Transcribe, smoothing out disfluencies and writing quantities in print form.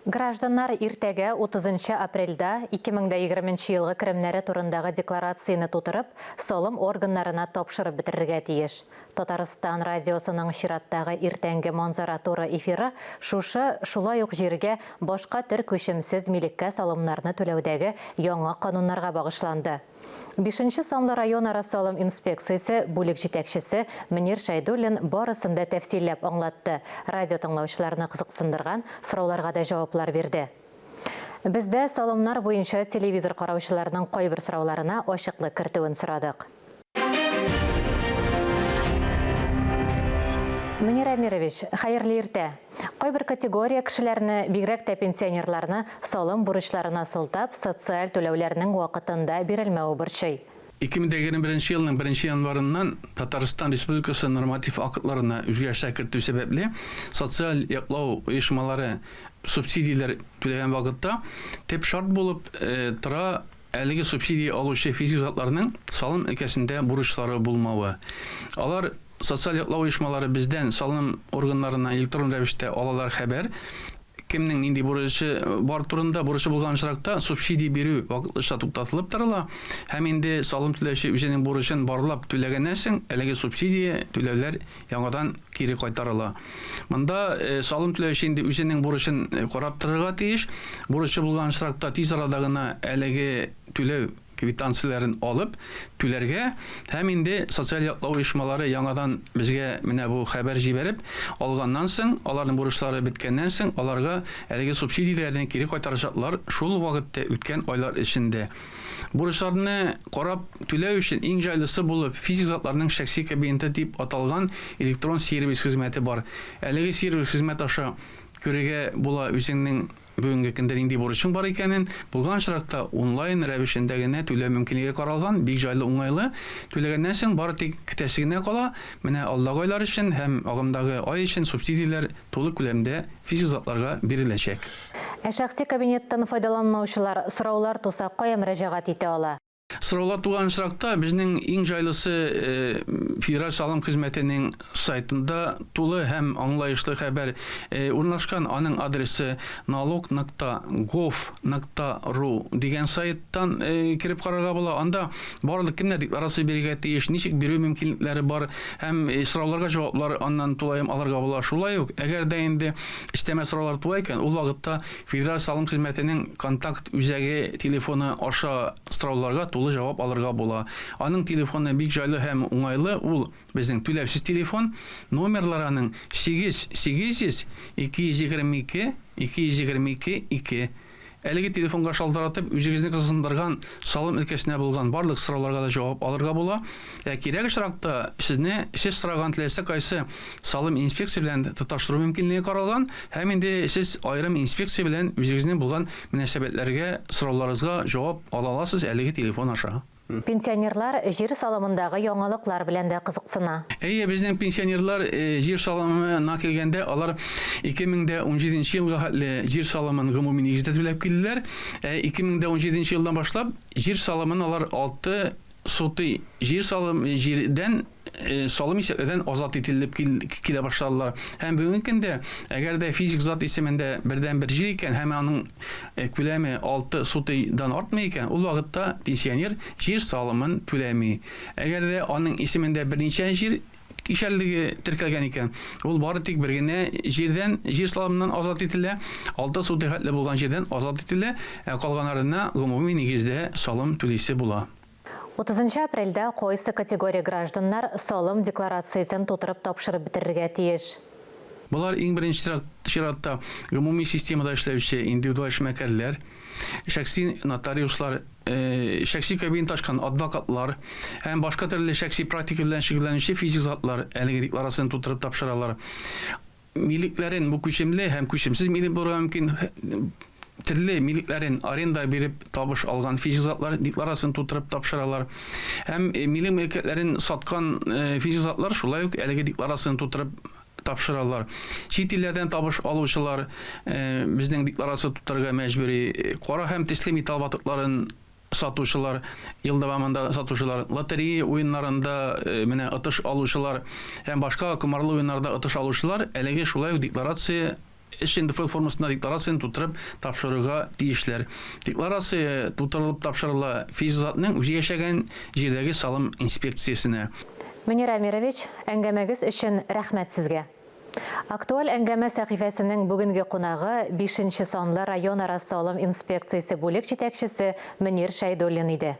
Гражданнар иртәгә, 30 нчы апрельдә, 2020 нче елгы керемнәре турындагы декларацияне тутырып, салым органнарына тапшырып бетерергә тиеш. Татарстан радиосының чираттагы Иртәнге манзара туры эфиры шушы, шулай ук җиргә, башка төр күчемсез милеккә салымнарны түләүдәге яңа кануннарга багышланды. Бишенче санлы районара салым инспекциясе бүлек җитәкчесе Мөнир Шәйдуллин барысын да тәфсилләп аңлатты, радио тыңлаучыларны кызыксындырган сорауларга да җаваплар бирде. Без дә салымнар буенча телевизор караучыларның кайбер сорауларына ачыклык кертүен сорадык. Мөнир Әмирович, хәерле иртә! Кайбер категория кешеләрне, бигрәк тә пенсионерларны, салым бурычларына сылтап, социаль түләүләрнең вакытында бирелмәве борчый. 2021 елның беренче январыннан Татарстан Республикасы норматив актларына үзгәрешләр кертү сәбәпле, социаль яклау оешмалары субсидияләр түләгән вакытта төп шарт булып тора әлеге субсидия алучы физик затларның салым өлкәсендә бурычлары булмавы. Алар Социаль яклау оешмалары бездән, салым органнарыннан электрон рәвештә алалар хәбәр, кемнең нинди бурычы бар турында, бурычы булган очракта субсидия бирү вакытлыча туктатылып торыла һәм инде салым түләүче үзенең бурычын барлап түләгәннән соң, әлеге субсидия түләүләр яңадан кире кайтарыла. Монда салым түләүче инде үзенең бурычын карап торырга тиеш. Бурычы булган очракта тиз арада гына әлеге түләү квитанцияләрен алып түләргә һәм инде социаль яклау оешмалары яңадан безгә менә бу хәбәр җибәреп алганнан соң, аларның бурычлары беткәннән соң, аларга әлеге субсидияләрне кире кайтарачаклар шул вакытта үткән айлар эчендә. Бурычларны карап түләү өчен иң җайлысы булып физик затларның шәхси кабинеты дип аталган электрон сервис хезмәте бар. Әлеге сервис хезмәт аша күрергә була үзеңнең Бүгенге көндә нинди бурычың бар икәнен, булган очракта онлайн рәвешендә генә түләү мөмкинлеге каралган, бик җайлы, уңайлы. Түләгәннән соң бары тик көтәсе генә кала, менә алдагы айлар өчен һәм агымдагы ай өчен субсидияләр тулы күләмдә физик затларга биреләчәк. Ә шәхси кабинеттан файдаланмаучылар сораулар туса кая мөрәҗәгать итә ала? Сораулар туган очракта безнең иң җайлысы Федераль салым хезмәтенең сайтында тулы һәм аңлаешлы хәбәр урнашкан. Аның адресы налог нокта гов нокта ру дигән сайттан кереп карарга була. Анда барлык кемнәр декларация бирергә тиеш, ничек бирү мөмкинлекләре бар һәм сорауларга җаваплар аннан тулаем алырга була. Шулай ук, әгәр дә инде өстәмә сораулар туа икән, ул вакытта Федераль салым хезмәтенең контакт үзәге телефоны аша сорауларга тулы җавап алырга була. Аның телефоны бик җайлы һәм уңайлы, ул безнең түләүсез телефон. Номерлары аның 8 800 222 222 2. Әлеге телефонга шалтыратып, үзегезне кызыксындырган салым өлкәсенә булган барлык сорауларга да җавап алырга була. Ә кирәк очракта сезне сез сораган теләсә кайсы салым инспекция белән тоташтыру мөмкинлеге каралган һәм инде сез аерым инспекция белән үзегезнең булган мөнәсәбәтләргә, сорауларыгызга җавап ала аласыз әлеге телефон аша. Пенсионерлар җир салымындагы яңалыклар белән дә кызыксына. Әйе, безнең пенсионерлар җир салымы на килгәндә, алар 2017 нче елга хәтле җир салымын гомуми нигездә түләп килделәр. Ә 2017 нче елдан башлап җир салымын алар 6 сотый җир салым җирдән э, салым исәпләүдән азат ителеп килә башладылар. Һәм бүгенге көндә, әгәр дә физик зат исемендә бердән-бер җир икән һәм аның э, күләме 6 сотыйдан артмый икән, ул вакытта пенсионер җир салымын түләми. Әгәр дә аның исемендә берничә җир кишәрлеге теркәлгән икән, ул бары тик бер генә җирдән, җир салымыннан азат ителә, 6 сотый хәтле булган җирдән азат ителә, ә калганнарына гомуми нигездә салым түлисе була. Утызынчы апрельдә кайсы категория гражданнар салым декларациясен тутырып тапшырып бетерергә тиеш? Болар иң беренче чиратта гомуми системада эшләүче индивидуаль эшмәкәрләр, шәхси нотариуслар, шәхси кабинет ачкан адвокатлар һәм башка төрле шәхси практика белән шөгыльләнүче физик затлар әлеге декларацияне тутырып тапшыралар. Милекләрен бу күчемле һәм күчемсез милек булырга мөмкин. Төрле милекләрен аренда биреп табыш алган физик затлар декларацияне тутырып тапшыралар. Һәм милек мөлкәтләрен саткан физик затлар шулай ук әлеге декларацияне тутырып тапшыралар. Чит илләрдән табыш алучылар безнең декларация тутырырга мәҗбүри. Кара һәм төсле металл ватыкларын сатучылар, ел дәвамында сатучылар, лотерея уеннарында менә отыш алучылар һәм башка комарлы уеннарда отыш алучылар әлеге шулай ук декларация Эш НДФЛ формасында декларацияне тутырып тапшырырга тиешләр. Декларация тутырылып тапшырыла физик затның үзе яшәгән җирдәге салым инспекциясенә. Мөнир Әмирович, әңгәмәгез өчен рәхмәт сезгә. Актуаль әңгәмә сәхифәсенең бүгенге кунагы бишенче санлы районара салым инспекциясе бүлек җитәкчесе Мөнир Шәйдуллин иде.